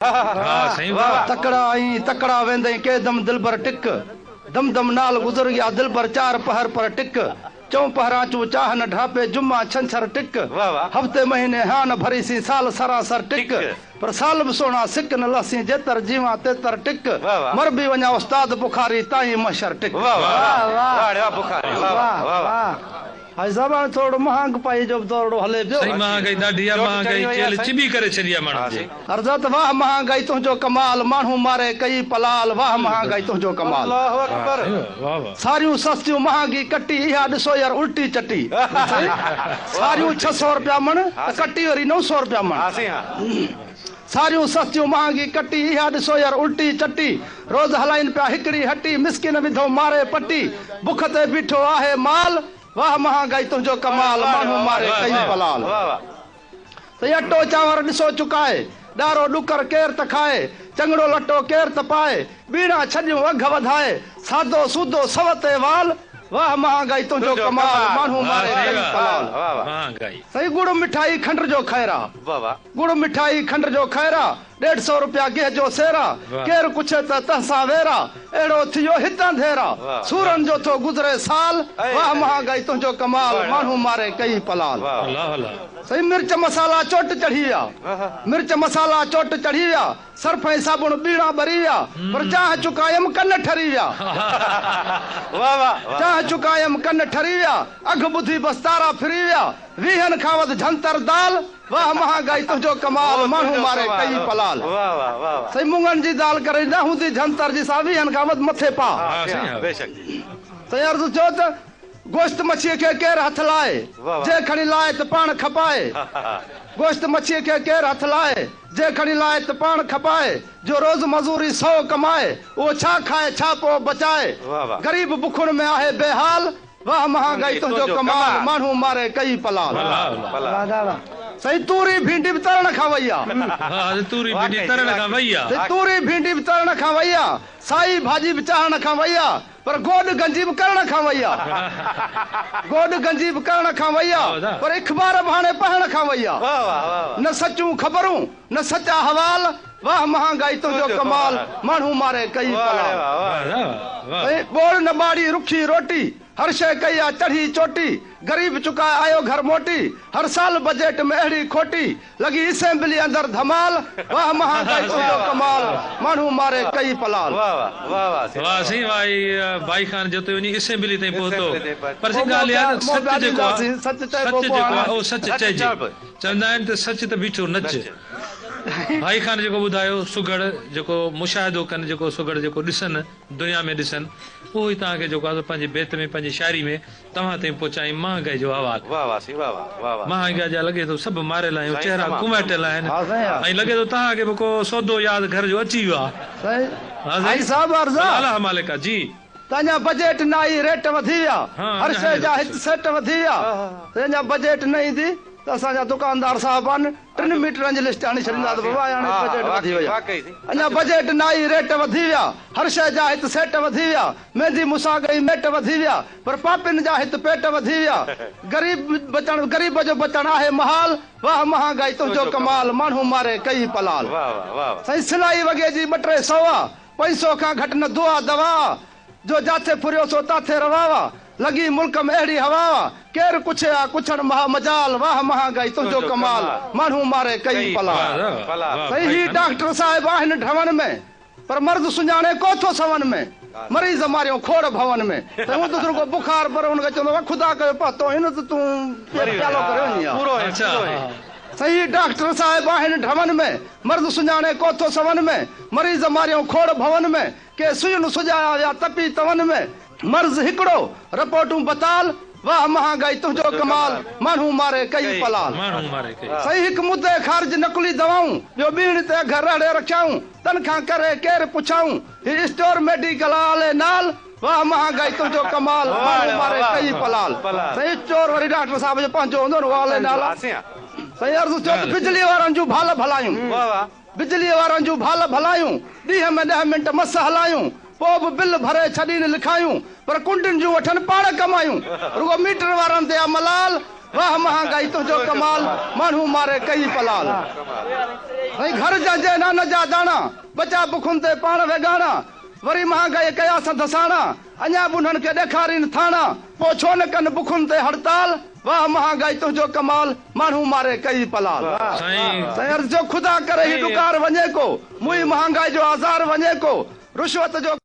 ها سائين واه. تڪڙا آئين تڪڙا ويندين ڪي دم دلبر ٽڪ دم دم نال گذر گيا دلبر چار پهر پر ٽڪ چئون پهران چون چاهه نه ڍاپي جمعا ڇنڇر ٽڪ هفتي مهيني هان نه ڀريسين سال سراسر ٽڪ پر سال به سهڻا سڪ نه لهسين جيتر جيوان تيتر ٽڪ مر به وڃان استاد بخاري تائين محشر ٽڪ. حاجي صاحب هاڻي ٿورڙو مهانگ پائي جو به ٿورڙو هلي پيو. سائين مهانگائي ڏاڍي آ مهانگائي چيلهه چٻي ڪري ڇڏي آ ماڻهن جي. عرض ته واهه مهانگائي تنهنجو ڪمال ماڻهو ماري ڪئي پلال واهه مهانگائي تنهنجو ڪمال. ساريون سستيون مهانگي ڪٽي اها ڏسو يار الٽي چٽي سائين ساريون ڇهه سئو رپيا مڻ ته ڪٽي وري نو سئو رپيا مڻ. ساريون سستيون مهانگي ڪٽي اها ڏسو يار الٽي چٽي روز هلائين پيا هڪڙي هٽي مسڪين وڌو ماري پٽي بک تي بيٺو آهي مال واهه مهانگائي تنهنجو ڪمال ماڻهو ماري ڪئي پلال سائين اٽو چانور ڏسو چڪائي ڏارو ڏڪر ڪير ته کائي چڱڙو لٽو ڪير ته پائي ٻيڻا ڇڏيون اگهه وڌائي سادو سودو سو تي وال واهه مهانگائي تنهنجو ڪمال ماڻهو ماري ڪئي پلال سائين ڳڙ مٺائي کنڊ جو خيرا. ڳڙ مٺائي کنڊ جو خيرا، ڏيڍ سئو روپيا گيهه جو سيرا، ڪير ڪڇي ته تنهن سان ويرا، اهڙو ٿيو هت انڌيرا، سورن جو ٿو گذري سال، واهه مهانگائي تنهنجو ڪمال، ماڻهو ماري ڪئي پلال. سائين مرچ مصالحا چوٽ چڙهي ويا، مرچ مصالحا چوٽ چڙهي ويا، سرف ۽ صابڻ ٻيڻا ٻري ويا، پر چانهه چڪايم ڪن ٺري ويا. چانهه چڪايم ڪن ٺري ويا، اگهه ٻڌي بس تارا ڦري ويا، ويهن کان وڌ جهنتر دال، واهه مهانگائي تنهنجو ڪمال، ماڻهو ماري ڪئي پلال. سائين مڱن جي دال ڪري نه هوندي جهنتر جي سا ويهن کان وڌ مٿي پاء. سائين عرض ٿيو ته گوشت مڇيء کي ڪير هٿ لائي، جي کڻي لائي ته پاڻ کپائي. گوشت مڇيء کي ڪير هٿ لائي، جي کڻي لائي ته پاڻ کپائي. جو روز مزوري سئو ڪمائي، اهو ڇا کائي ڇا پوء بچائي. غريب بکن ۾ آهي بيحال، واهه مهانگائي تنهنجو ڪمال، ماڻهو ماري ڪئي پلال. سائين توري ڀينڊي به ترڻ کان وئي آ. توري ڀينڊي ترڻ کان وئي آ. سائين توري ڀينڊي به ترڻ کان وئي آ، سائي ڀاڄي به چاهڻ کان وئي آ، پر گوڏ گنجي به ڪرڻ کان وئي آ. گوڏ گنجي به ڪرڻ کان وئي آ، پر اخبار به هاڻي پڙهڻ کان وئي آ. نه سچون خبرون، نه سچا حوال، واهه مهانگائي تنهنجو ڪمال، ماڻهو ماري ڪئي پلال. سائين ٻوڙ نه ٻاڙي رکي روٽي، هر شيء ڪئي آ چڙهي چوٽي، غريب چڪائي آيو گهر موٽي، هر سال بجيٽ ۾ اهڙي کوٽي، لڳي اسيمبلي اندر ڌمال، واهه مهانگائي تنهنجو ڪمال، ماڻهو ماري ڪئي پلال. واه سائين واه هي ڀائي خان جتوئي وڃي اسيمبلي تائين پهتو پر سائين ڳالهه اها آهي ته سچ جيڪو آهي سچ جيڪو آهي اهو سچ چئجي چوندا آهن ته سچ ته بيٺو نچ. ڀائي خان جيڪو ٻڌايو سگهڙ جيڪو مشاهدو ڪن جيڪو سگهڙ جيڪو ڏسن دنيا ۾ ڏسن اهو ئي توهان کي جيڪو آهي سو پنهنجي بيت ۾ پنهنجي شاعري ۾ توهان تائين پهچائين مهانگائي جو احوال. واه واه سائين واه واه واه واه. مهانگائي جا لڳي ٿو سڀ ماريل آهيون سائين چهرا تمام ڪنويٽيل آهن ها سائين ها. ۽ لڳي ٿو توهان کي به ڪو سودو ياد گهر جو اچي ويو آهي. سائين ها حاجي سائين صاحب عرض آ. ڀلا الله مالڪ آ جي. ته اڃا بجيٽ نه آئي ريٽ وڌي ويا ها هر اڃا شيء هلي جا ٿو هت سيٽ وڌي ويا ته اڃا بجيٽ نه ايندي ته اسان جا دڪاندار صاحبان ٽن ميٽرن جي لسٽ آڻي ڇڏيندا ته بابا هاڻي بجيٽ وڌي وئي آهي اڃا بجيٽ نه آئي ريٽ وڌي ويا هر شيء جا هت سيٽ وڌي ويا ميندي مون سان ڳئي ميٽ وڌي ويا پر پاپين جا هت پيٽ وڌي ويا غريب بچڻ غريب جو بچڻ آهي محال واهه مهانگائي تنهنجو ڪمال ماڻهو ماري ڪئي پلال سائين سلائي وڳي جي ٻه ٽي سئو آ پنج سئو کان گهٽ نه دعا دوا آ، جو جاٿي ڦريو سو تاٿي روا آ، لڳي ملڪ ۾ اهڙي هوا آ، ڪير ڪڇي آ ڪڇڻ مها مجال، واهه مهانگائي تنهنجو ڪمال، ماڻهو ماري ڪئي پلال. سائين هي ڊاڪٽر صاحب آهن ڍون ۾، پر مرض سڃاڻي ڪو ٿو سون ۾، مريض ماريون کوڙ ڀون ۾، سائين هو ته رڳو بخار پر ان کي چوندو هو خدا ڪيو پهتو آهين نه ته تون پيالو ڪري وڃين ها. سائين هي ڊاڪٽر صاحب آهن ڍون ۾، مرض سڃاڻي ڪو ٿو سون ۾، مريض ماريون کوڙ ڀون ۾، ڪي سيون سجايا ويا تپي تون ۾، مرض هڪڙو، رپورٽون بتال، واهه مهانگائي تنهنجو ڪمال، ماڻهو ماري ڪئي پلال. سائين هڪ مدي خارج نقلي دوائون، ٻيو ٻيڻ تي اگهه رهڙي رکيائون، تن کان ڪري ڪير پڇائون، هي اسٽور ميڊيڪل آلي نال، واهه مهانگائي تنهنجو ڪمال، ماڻهو ماري ڪئي پلال. سائين اسٽور وري ڊاڪٽر صاحب جو پنهنجو هوندو نه اهو آلي نال آ. سائين عرض ٿيو ته بجليء وارن جون ڀال ڀلايون، بجليء وارن جون ڀال ڀلايون، ڏينهن ۾ ڏهه منٽ مس هلايون، پوء به بل ڀري ڇڏين لکايون، پر ڪنڊين جون وٺن پاڻ ڪمايون، رڳو ميٽر وارن تي آ ملال، واهه مهانگائي تنهنجو ڪمال، ماڻهو ماري ڪئي پلال. سائين گهر جنهن جي نان جا داڻا، ٻچا بکن تي پاڻ ويڳاڻا، وري مهانگائيء ڪيا سنڌ ساڻا، اڃا به انهن کي ڏيکارين ٿاڻا، پوء ڇو نه ڪن بکن تي هڙتال، واهه مهانگائي تنهنجو ڪمال، ماڻهو ماري ڪئي پلال. سائين عرض ٿيو خدا ڪري هي ڏڪار وڃي ڪو، موئي مهانگائي جو آزار وڃي ڪو، رشوت جو.